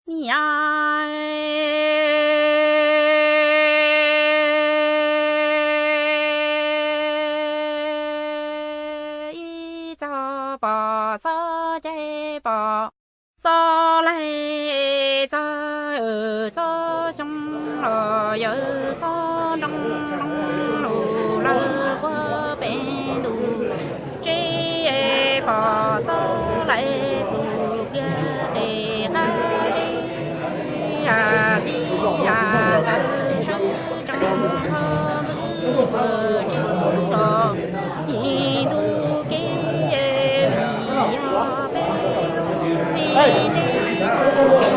Yog ib txog pom xob caij pom xob laij, txog xob xyoo los yog xob nroo loo lug lawm puag pem ntuj. Tsev pom xob laij pum pliag tes qab zeb, zam txij zam nkawd sawv tsees ho npwb tuag tsev los. Ib ntu kev vim yog peb lub me teb chaws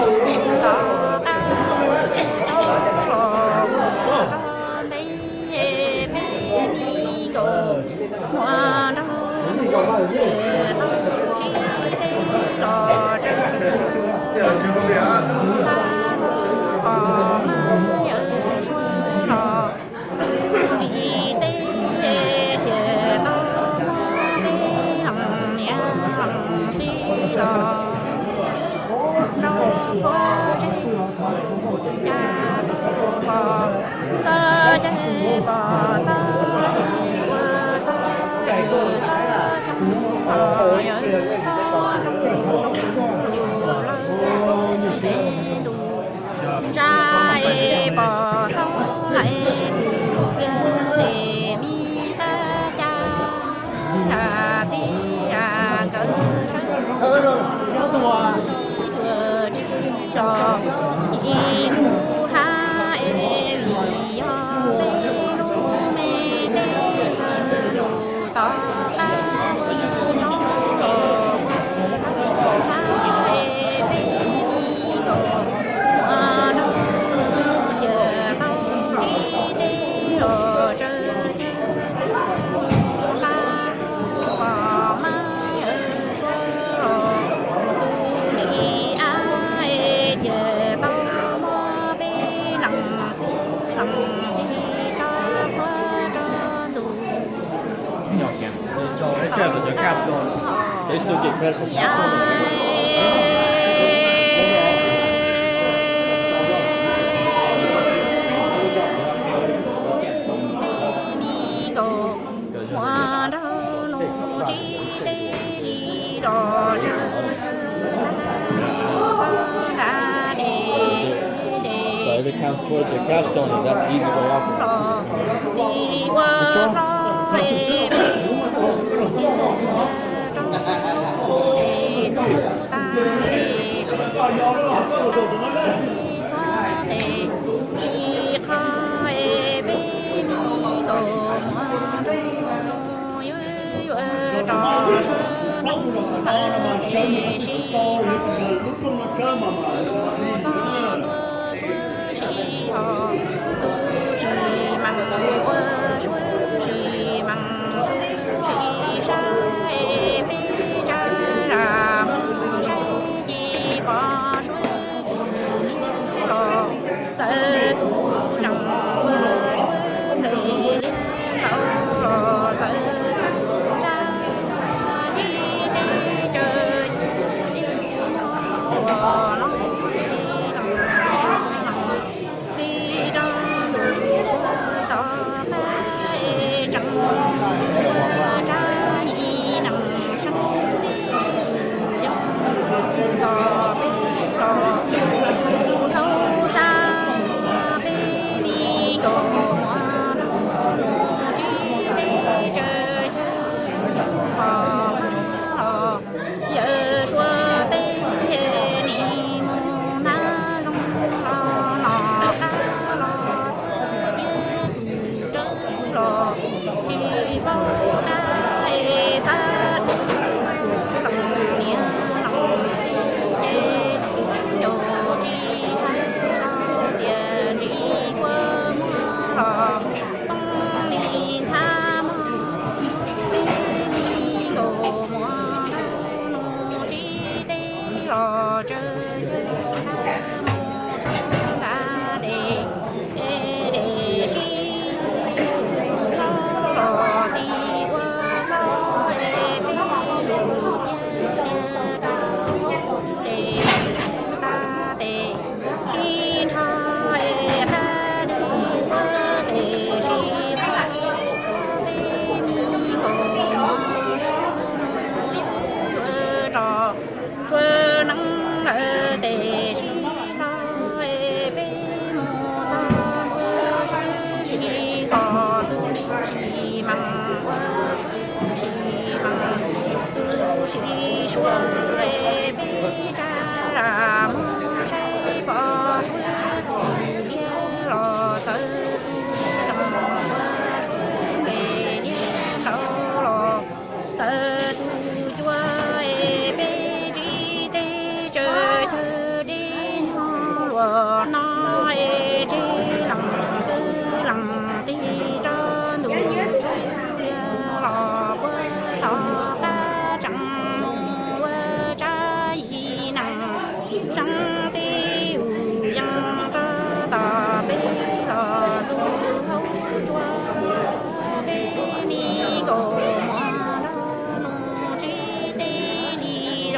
tom qab tso los mus rau ntej, peb me nkaus muaj nraug nus thiaj tau ntsib teb los tsawg. Pom mab yawm suav los ntsib teb thiaj tau muab peb leej niam leej txiv los rau puag tsev. Cas pom xob caij pom xob laij, ua txog xob xyoo los yog xob nroo lug lawm pem ntuj. Ntsa es pom xob laij pum pliag tes me qab cas, zam txij zam nkawd sawv tsees ho npwb tuag tsev los. Ib ntu hav es vim yog peb lub me teb chaws ntuj tom qab tso los mus rau hav es peb me nkaus muaj nraug nus thiaj tau ntsib teb los tsawg. Nqa pom mab yawm suav los tus nqi av es thiaj tau muab peb leej kwv leej tij rov qab rau ntuj. Peb me nkaus muaj nraug nus ntsib teb li los tsawg. Txog nram dej, dej sib nrug los tis ua hlob es peb tus txiv rov es tus tas dej sib qho tes sib qho es peb me nkaus muaj nraug nus yuav yuav rau suav nroo lawm tes sib qho txog tuaj suav sib ho, tus sis mas ua suav sis mas, tus sis sab es peb tsa zam mus saib ces pom suav kwv me los txawv tus zeem ua suav nres liab laus los txawv tus nrab ntsib teb tsaws cuag dej nyuag uas los txij rau ntuj tom qab tseem ua tsab nyi nees seeb peb yog tom peb los tus hlau sab peb me nkaus muaj nraug nus ntsib teb tsaws cuag dej nyuag uas los yawm suav teb nim mus hnav zoo los nom qab los tuaj tiab tus rawv los tsis paub dab es xav txog leej niam leej txiv ces ncaus tsis hais los txias ntsis kua muag los poob li nthab mog. Peb me nkaus muaj nraug nus ntsib teb los tsawg caug mus txog nram dej, dej sib nrug hlob los tis ua hlob es peb lug txias lias rau dej tas tes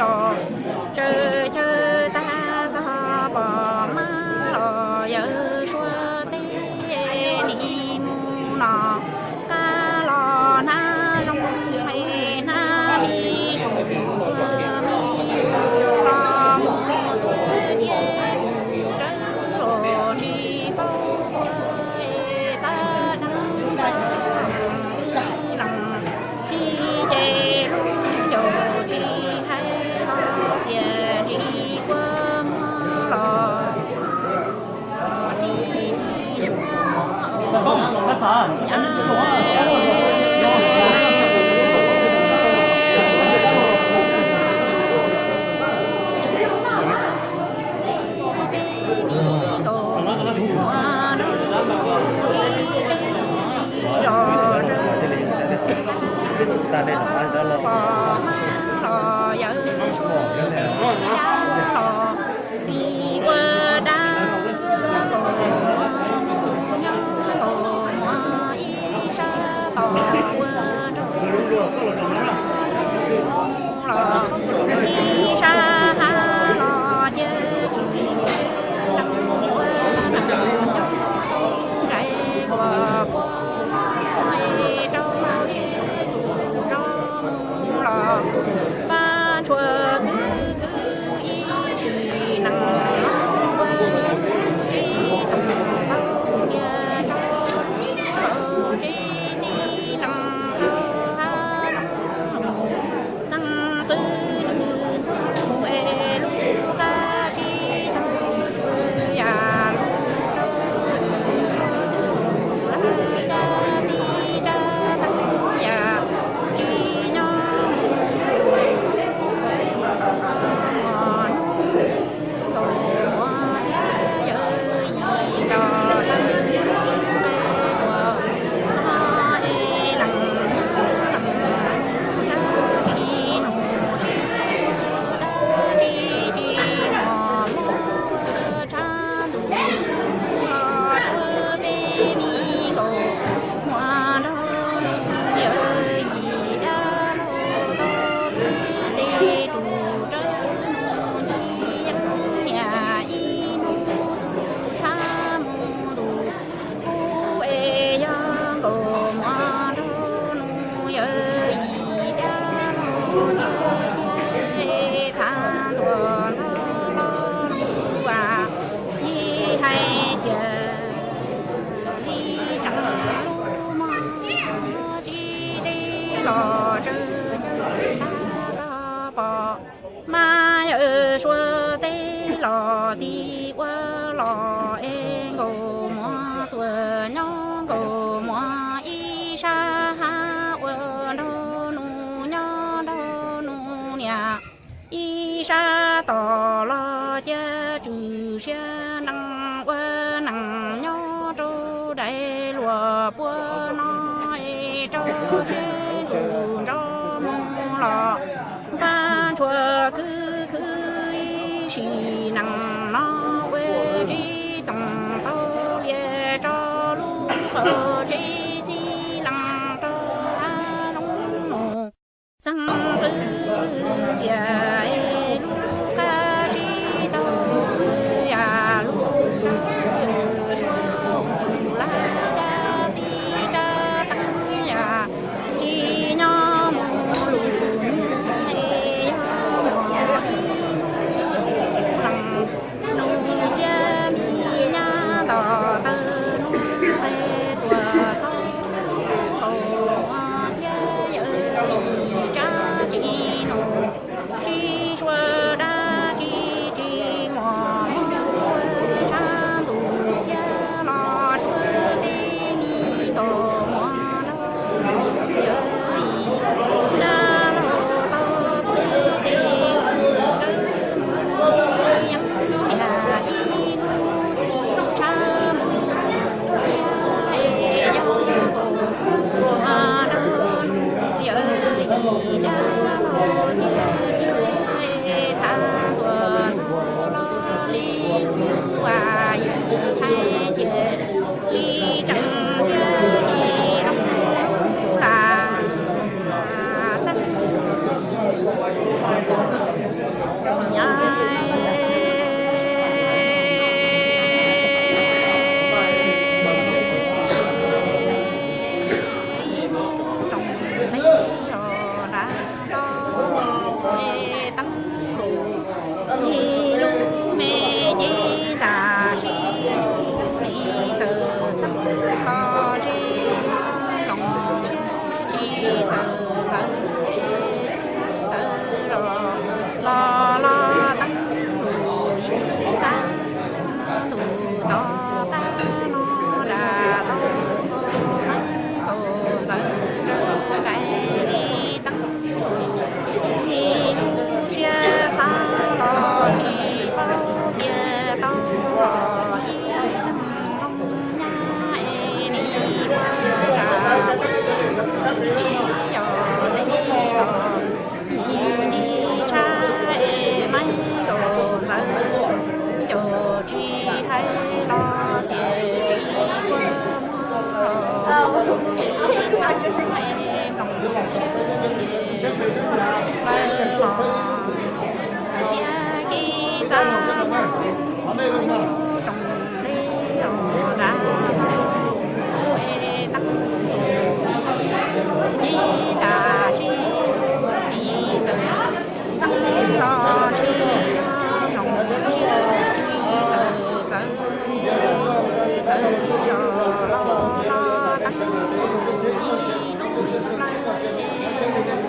los tsawv chaw tag txog pom mab los yawg suav teb nim mus no. Qab los hnab zoo hnab me tug txuag me los mus tuaj thiab rawv los tsis paub ua xav dab tsi los. Tib ces lub ncaus tsis hais los txias ntsis kua muag los. Tis ua dab nkaus muag, nyob nkaus muag ib sab tos ua nraug los ib sab hav los cia tsis neeg ua neeg nyob rau nraim luag puag no es rau siab tus nrov mus los pab ntshua khwv khwv ib sim neej no ua tsis txoos tau ntiag rau tsis xis leej rau hav zoov. Txeev qwv lwg ntxhub es lub qab tsis tau yam lub rau lwg suav laj kab txij rab teeb yam tsis nyob mus mus hnub nkaus muag thiab yawg yim los lawv nqe tuam txog es leej nyob leej mus tsab tsis nug sib sua dab tsi tsis mos muag ua tshav ntuj los tsuav peb me nkaus muag nraug nus yawg yim dab laug tau peb tes rus rawv nus ncig yeeb niam ib hnub tus tshav mus ntus kub es yog nkaus muag nraug nus yawg yim dab laug tiag tiag es thav ntxuav ntxhov los lus as yig hais tias li tseem lub mog tsis teb los tsawg tag txog pom mab yawg suav teb los tis ua los es nkaus muag tuaj nyob nkaus muag ib sab hav ua nraug nus nyob nraug nus niam ib sab tos los cia tswm siab neej ua neej nyob rau dais luag puag no es rau siab tus nrov mus los npaj ntshua khwv khwv ib sim neej no ua tsis txoos tau lias tso lub qhov tsev xis leej rau hav zoov nus. Txeev qwv lwg ntxias es lub qab tsis tau yam lub rau lwg suav laj kab txij rab teeb yam tsis nyob mus lus nyuj es yog muag ib hnub leej nus thiab me nyab nto taw nub nqe tuam txog Roos li los nrad txog, ua teeb ces tas sib tsuag li txawm, xeeb los tsis yog roos sib tsis txawm, txawm txawm los los los teeb ib lub plawv.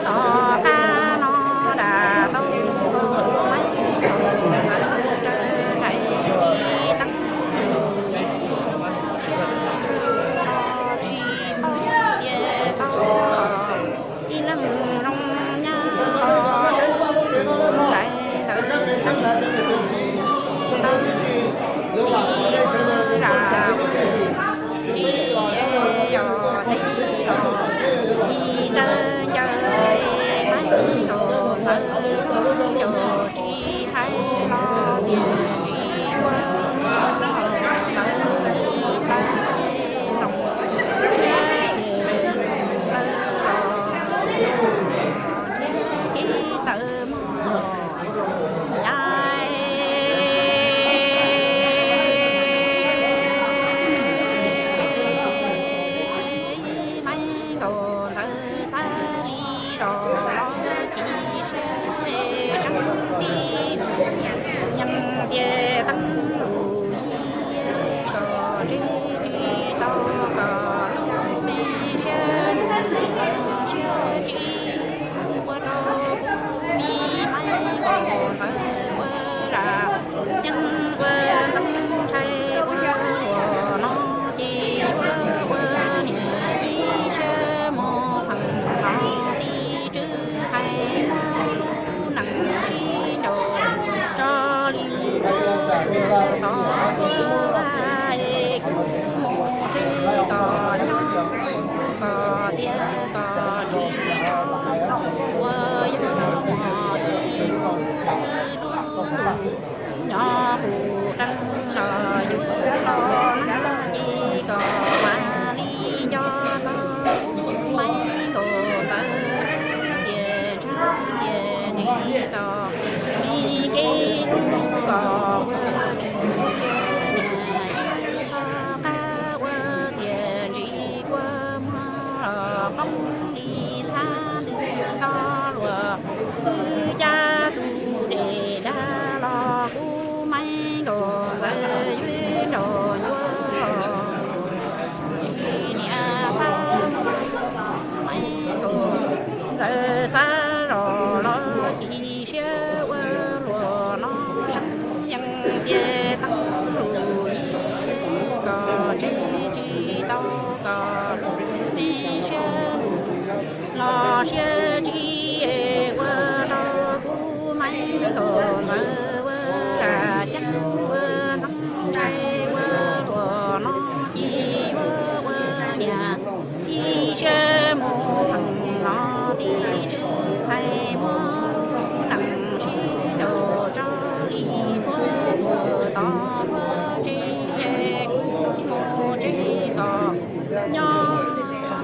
Tom qab no dam tau nkaus maib nkaus ntxawm raws nraim li teeb lus ib lub siab tsis paub tias tau ib leeg zoo nyab los sab nraim ntawd ntawd ib ram tsis yog teb los ib tawg ncaws maib nkaus ntxawm kuj yog tsis hais los tias ntsis kua muag los ntawd li plawv los siab ces plawv los nrhiav kev tawm mog. Yai maib nkaus ntxawm xav li los los chim siab seeb tib nyees tias teeb lus ib kom tsis tsis tau kom lub me siab nus siab tsis ua rau kuv me maib nkaus ntxawm ua lam yeej ua ntxeev ntshai ua luaj no ces ua ua niam ib siab mus pheej los tim tswv hais muab lub neej sib nraus tso li puag tod tuaj es kuv mus tsev kom nyob kom tiav kom tsis ua yog muaj ib lub ntuj nyob kuv qeej los yuav los no ces kom mam li nco txog kuv maib nkaus ntawd txias tshaj txias ntsis txog me kev hlub kom ua tsis niam ib txoj qab ua txias ntsis kua muag los poob li thab ntws nto luaj wb cab tus dej dag los kuv maib nkaus ntxawm yuav nraus yuav tsis niam thab maib nkaus ntxawm xav los los chim siab ua luaj no seeb yeej tias teeb lus ib kom tsis tsis tau kom lub me siab los siab tsis ua rau kuv maib nkaus ntxawm ua lam ceeb ua ntxeev ntshai ua luaj no ces yuav ua niam ib siab mus pheej los tim tswv hais muab lub neej sib nraus tso li puag tuag tod puag tsev kuv mus tsev kom nyob kom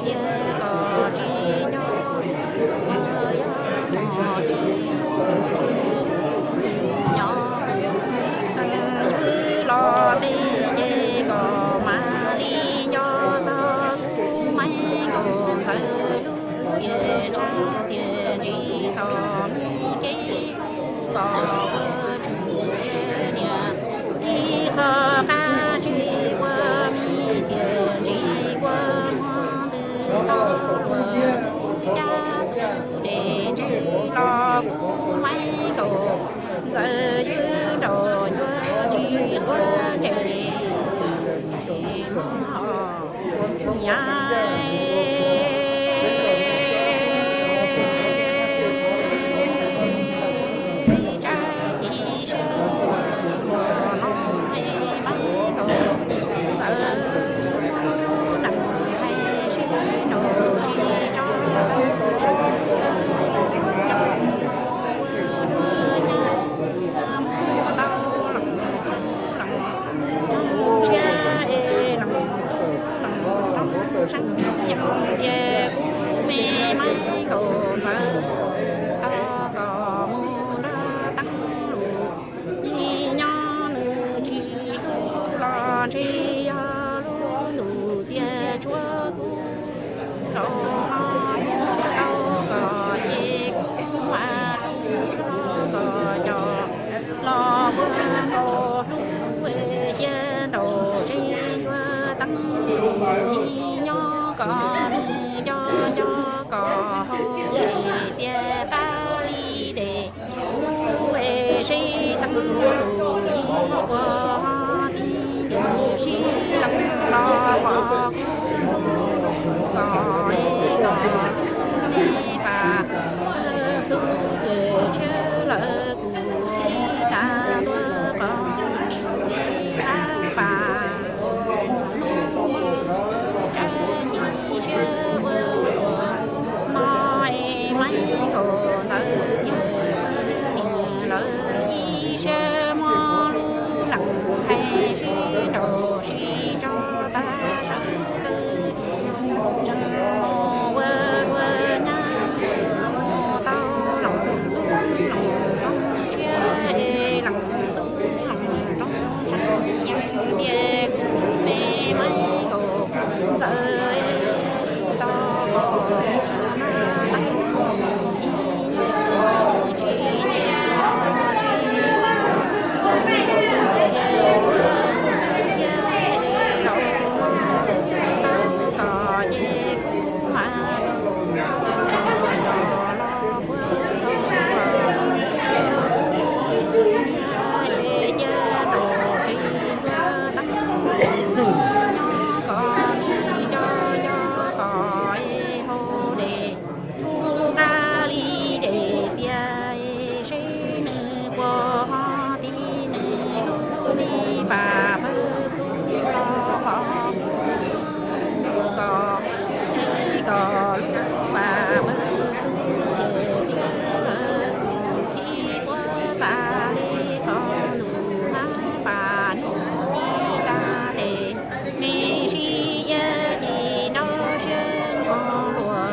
tiav kom tsis nco kuv ua yog mos ib nyob kuv txeev ywj los tej ces kom mam li nco txog kuv maib nkaus ntxawm lub txias tshaj txias ntsis txog me kev kom ua tsis niam ib qho qab tsis ua me txias ntsis kua muag ntws tau luaj kuv cab tus dej ntseg los kuv maib nkaus ntxawm yuav nraus yuav tsis quav ntsej mog. Yai tsab ci siab luaj no maib nkaus ntxawm muab lub neej hais sib nraus sib tso sab ntawd tso tus yij ua ho tib tiam sis leej los pom kuv kom kom me pas plhu ces tshiab lawm kuv thiaj tau tuaj qhov ib qab pas. Rab ci siab ua luaj no es Maiv Nkaus Ntxawm thiab niam lawv ib siab muab lub leej hais sib nraus sib tso tag sawv daws tseem mus ua luaj nyab mus tau leej tub leej rooj tshiab es leej tub leej rooj saib yeej tias kuv me Maiv Nkaus Ntxawm tau pom na tau ib nyuag tsis nyiam tsis ces tsuav kuv thiab es los tau kom ces kuv mam los los puag tau xub cia rau tsis ncuag tau nyob kom nws nco nco kom hau dej. Kuv nqa li dej txias seb nws puas ho tib nws lub me pas pawg plhu los ho kom kom lub pas pawg plhu ces tshiab lawm kuv thib puab tas li qhov ntuj hab pas nws ib tag tes me sib iab ces nrau siab nyuag luaj no.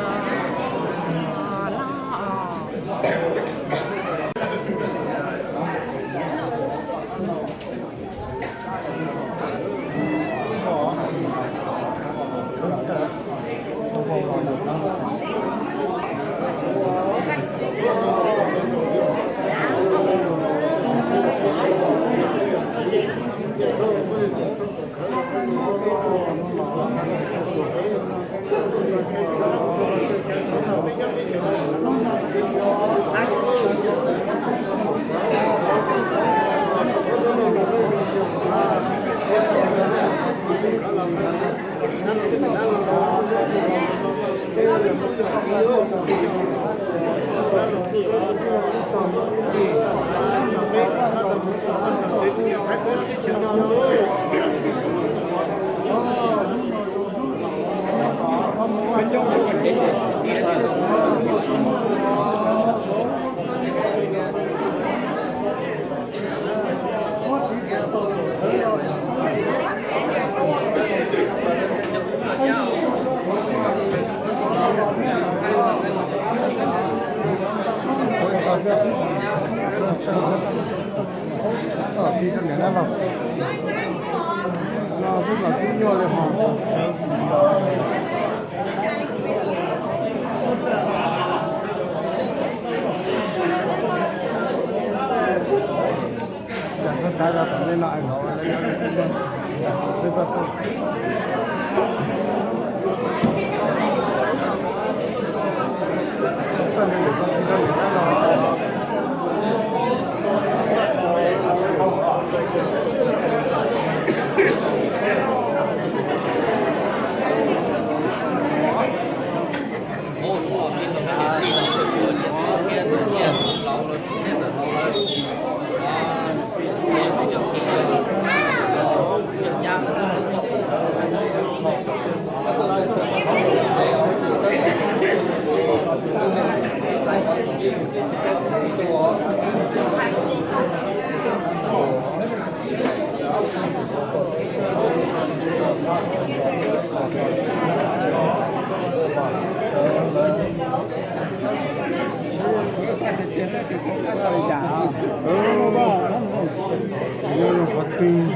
Nyob zoo qhov twg,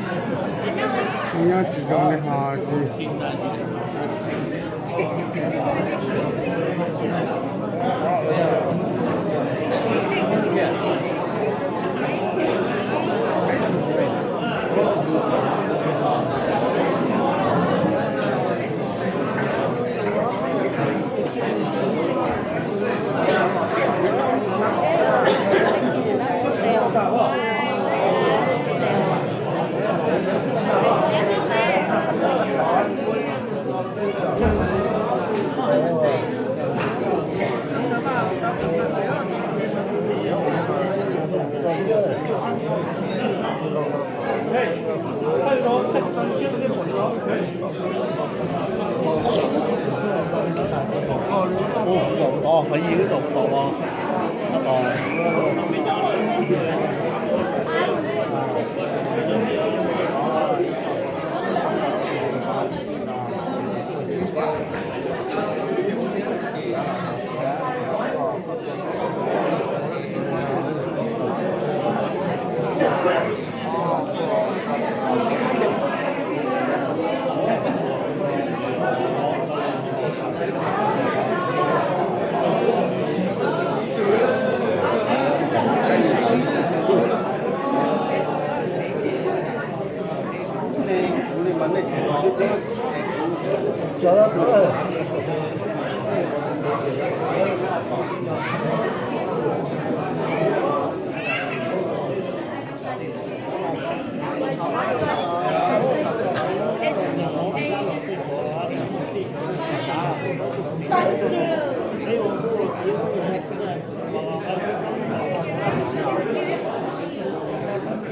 nyob tsis zoo li hos tsis. Zaum tod, qhov yig wb zaum tod los, tod.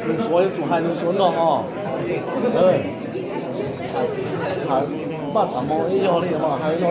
Nws suav yuav tsum hais nws suav no ho. Maj tham mo ib yog li mas hais no.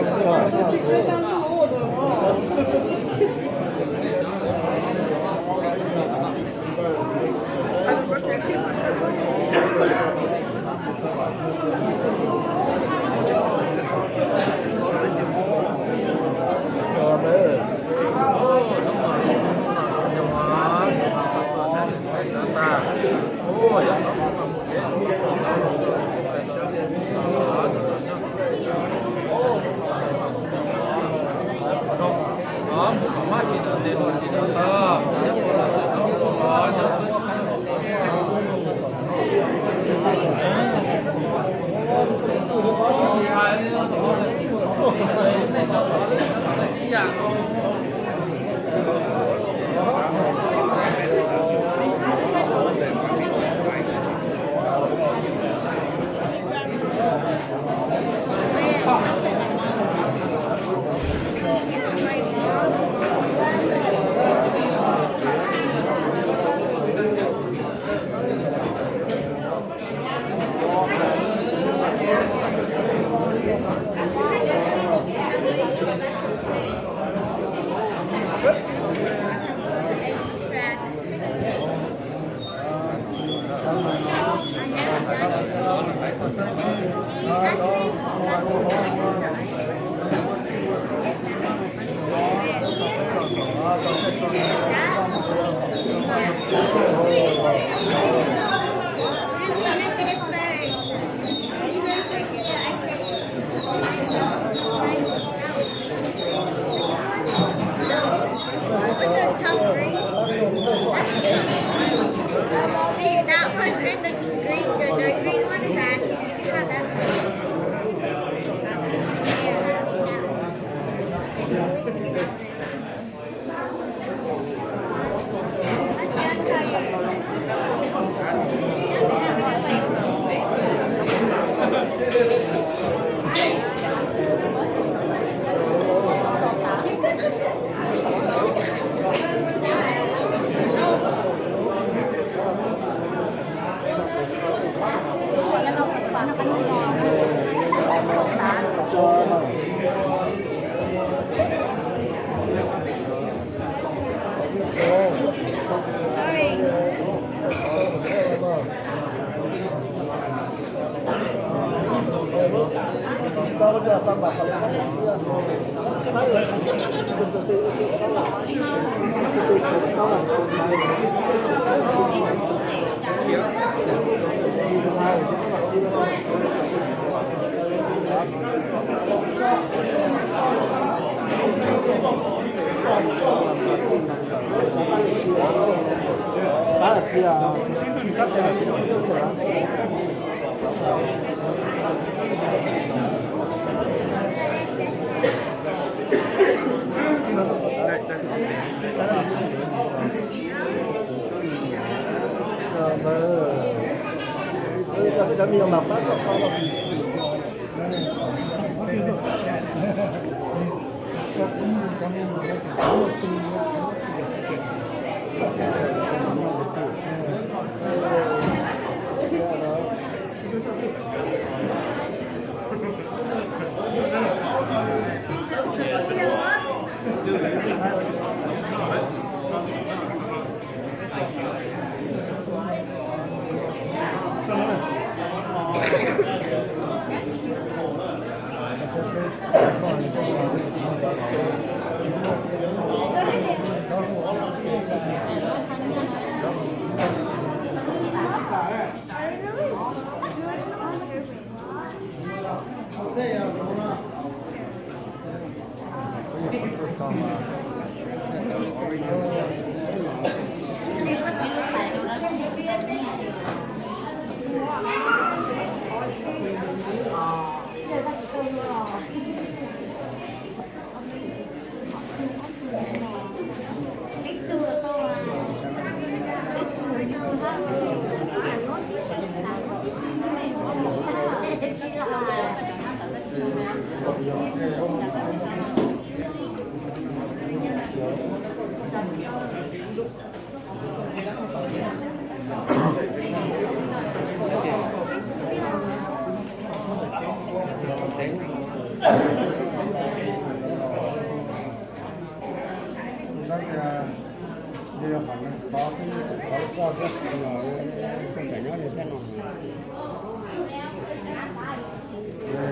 That one and the green, the, the green one is ashy. You can have that.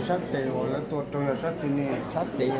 Sab tes uas lawv tua rau yog sab twg ne? Sab xis.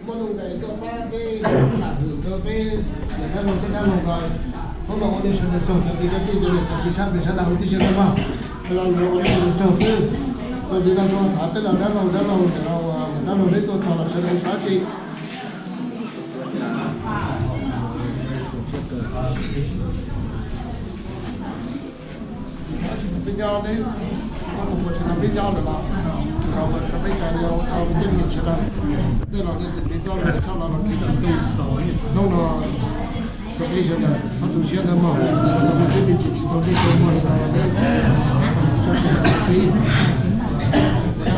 Muaj nuj nqis tuaj pab peb, tham hwm rau peb yawm dab laug thiab dab laug nkaus. Thov los ua li sawv daws tsaug cov kwv cov tij, cov niam cov txiv sab pem sab nraud huv tib si no mog. Los ua li sawv daws tsaug xwb. Txuas ntxiv no tsuas tham peb los dab laug, dab laug ntawm no uas dab laug Hleb tuaj txog los sawv daws ua sab tsi. Peb nyob neb, koj tus puas tsis tau peb nyob lawm los, rau ua tsav peb cov yau tau tej me nyuam sawv daws, tej los nej txiv peb txoj los choj los los kev tsis tu. Hnub no, sawv peb sawv daws txhob tu siab ntau mog, tau muaj tej me ntsis tsis tau tej tau muag li no los peb txhob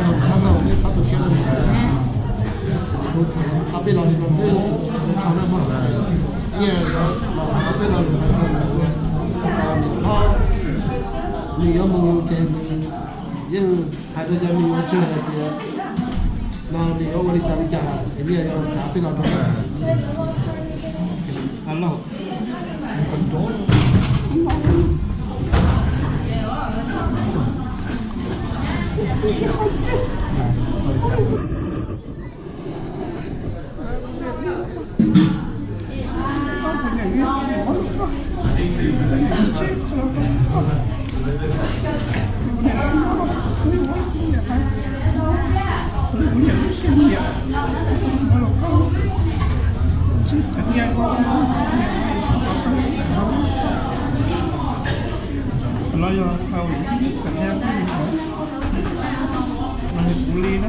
tu siab ntau, nej txhob tu siab ntau. Kuv tham peb los li no xwb, tsaug nawb mog. Nyiaj yuav los tham peb los lus hais txog nws, nws hlob, nws yuav mus ces nws yeej hais rau cov me nyuam tswv hais tias no nws yuav ua li cas li cas, es nyiaj yuav tham peb los rau. Alo. Alo. Los yog tau, kuv li na.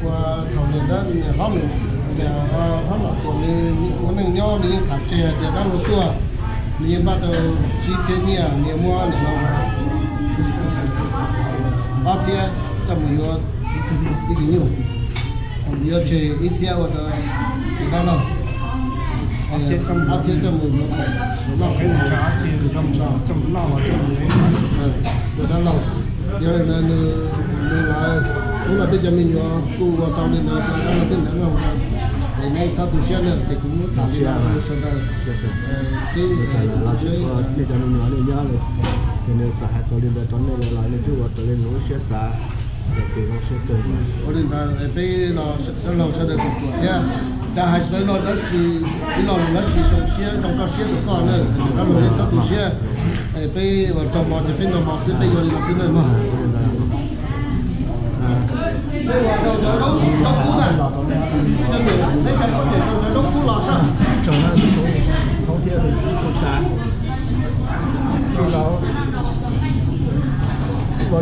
Ua thaum nws tab nws hlob, nws hlob los tuam nws ua neej nyob nws yeej tham tseg hais tias dab laug tuaj, nws yeej npaj tau tsib txhiab nyiaj, nws yuav muab nim no ob txhiab coj mus yuav ib tug nyuj, yuav tseg ib txhiab ua rau tus dab laug, ob txhiab coj mus yuav khoom noj khoom haus, tus dab laug. Yog li ntawd nws, nws lawv, hnub no peb cov me nyuam kuj ua tau li ntawd xwb, dab laug tej ntawd no es nej txhob tu siab na, ces kuv muab tham li no rau sawv daws xwb. Nej cov me nyuam nej nyob, ces nws txawm hais tau li ntawd rau nej lawm los nej twb ua raws li nws lub siab xav, ces zoo siab kawg. Ua li ntawd peb los dab laug sawv daws tus ruam thiab, cas hais txawv los dab tsi, ib los dab tsi zoo siab zoo koj siab rau koj na, dab laug nej txhob tu siab. Peb ua raug mos ces peb nrog mos xwb, peb yuav li no xwb na mog. Peb ua rau cov zaub kub na, peb cov khaub ncaws rau cov zaub kub los sab. Thaub thiab tus tub xav, tus laus, tus laus,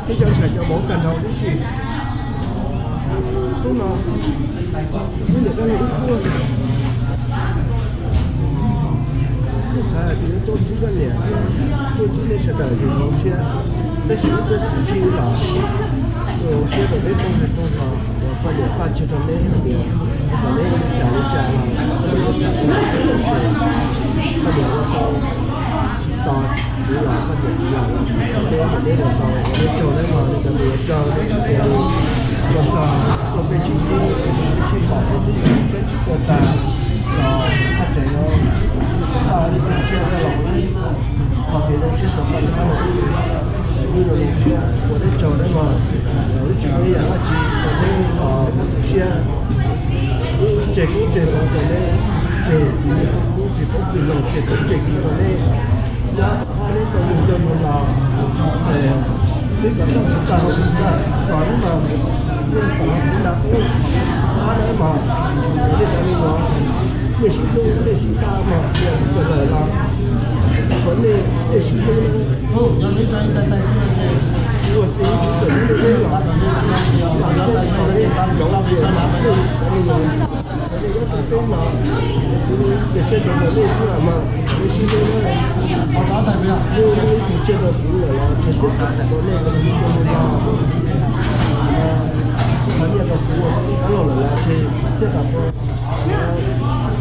peb cov ntxhais cov vauv tag nrho tib si. Hnub no wb niam dab laug wb tuaj, wb xav hais tias wb tuaj ntsib koj niam, tuaj ntsib nej sawv daws ces zoo siab, tab sis wb tuaj txhim sij los zoo siab rau peb phooj ywg tag nrho. Uas koj niam faj tseg rau neb hais tias kom neb ua li cas li cas los koj niam ua tau tsis tos kuv los koj niam los tsis tos neb, kom neb ua tau ua neb raug neb mog, neb cov tus yuav raug neb tsis tias los txog tuaj peb tsis ntsib, tsis pom peb tsis tau tag los thaj tseem no paj li tub siab los ib qho kev zoo siab rau koj niam los ib, ib los zoo siab ua neb raug neb mog, los wb tsis muaj ib yam dab tsi rau neb los muab tu siab. Wb tseg koob tseg hmoov rau neb, tseg tus niam tus txiv phooj ywg los tseg koob tseg hmoov rau neb. Nyob tom qab neb tau mus coj mus los, peb kom tau tus tag hauv tus tag, kom neb mas, neb kom tus tag ub, qab neb mas, nej cov me nyuam, nej sib hlub nej sib tag mas tias sawv daws los, kom nej, nej sib hlub, ua txiv tsis txawm hlub nej los, lam tau qhov neb cov me nyuam, nej cov me nyuam, nej nyob teb los, kuv cia siab rau nej xwb mas, nej sib hlub na. Kuv ib tug tsiaj rau kuv lawm los tseg siab rau nej, qhov nyiaj rau kuv, dab laug lawm los tseg siab rau kuv,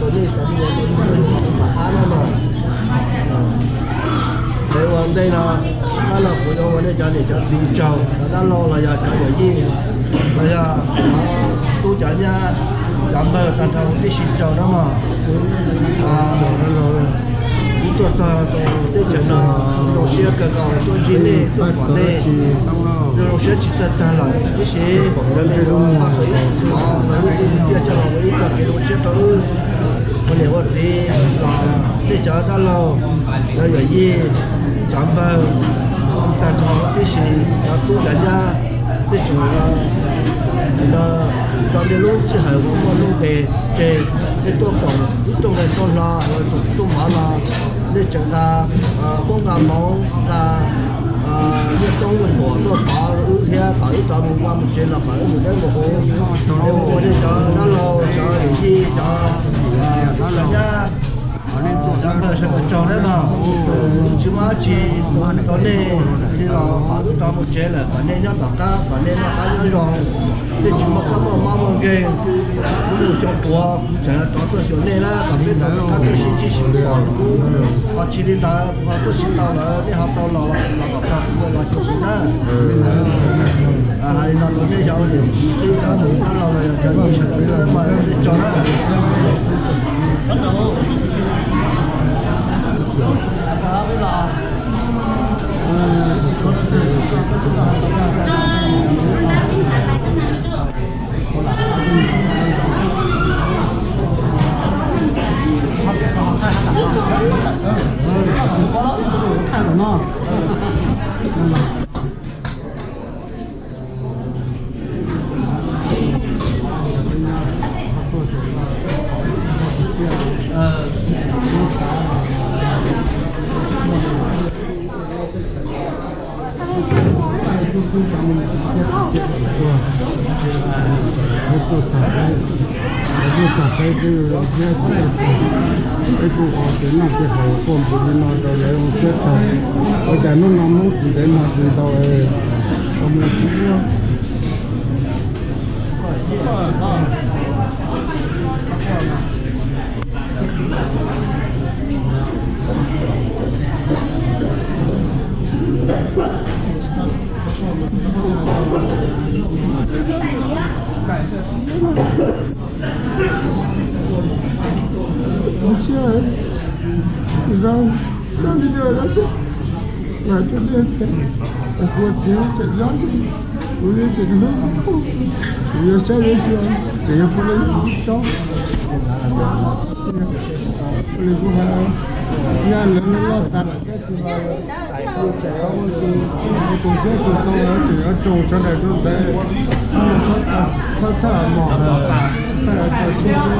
rau nej cov me nyuam, rau nej cov me nyuam mam ab na mas. Ntev ua ntej no, dab laug kuv yuav ua nej cov niam cov txiv tsaug, cov dab laug los yog cov yawm yij los yog tub cov nyab, cov npawg tag nrho tib si tsaug na mog. Kuv tuaj txog rau teb chaws no, zoo siab kawg nkaus tuaj ntsib nej, tuaj pom nej, zoo siab tsis txawj tag lawm, tiam sis cov me nyuam los ib tug tsiaj coj los ua ib txoj kev zoo siab rau wb. Ua niam ua txiv los nej cov dab laug, cov yawm yij, cov npawg, tag nrho tib si, cov tub cov nyab, tib si no, tso nej lub sij hawm uas muaj lub nqes tseg, nej tuaj koom ib rooj nqaij rooj hlo los koom ib tug mov no, nej tseem nqa, muab nqa hmoov nqa nyiaj toob nyiaj npuam tuaj pov wb thiab kom wb rov mus vaj mus tsev los kom wb mus dawb mus huv. Es ua nej cov dab laug, cov yawm yij, cov, cov nyab, cov npawg sawv daws tsaug nawb mog. Wb tsis muaj dab tsi rau nej li los kom wb rov mus tsev lawm, kom nej nyob tom qab, kom nej noj qab nyob zoo. Nej tsis muaj txoj muaj mob muaj nkeeg, kuv mus xyoo puav kuv tseem rov tuaj xyuas nej na, kom nej rov qab tuaj sib ntsib sib pom kuv. Ho tsis li ntawd kuv ho tuaj sib tau lawm, nej ho tau los los kom txog kuv los xyuas kuv na. Hais li no rau nej cov niam txiv seb cov tus dab laug los yog cov yawm yij sawv daws xwb mas nej tsaug na. Peb kuj ua tes noj tes haus tuaj npaum li no rau lawv zoo siab tag. Ua cas hnub no Hmoob tsis ntev no tsis tau mus tsis ua. Tus siab tsis tau tseem yuav tsoo sawv daws rau ntawd, thawj txhaj mom txhaj tau siab.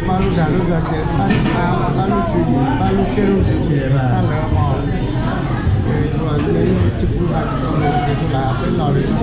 Pab lub dag lub zog ces pab, pab lub tswv yim, pab lub txij lub nkawm ces pab lawv mog. Ces tsis pub hais tsis tau lus ces kuv lam peb los li no.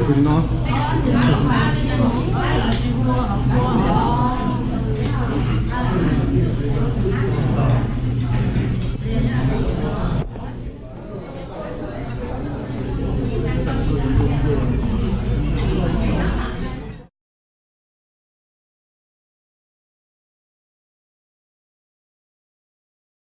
Tus no, tus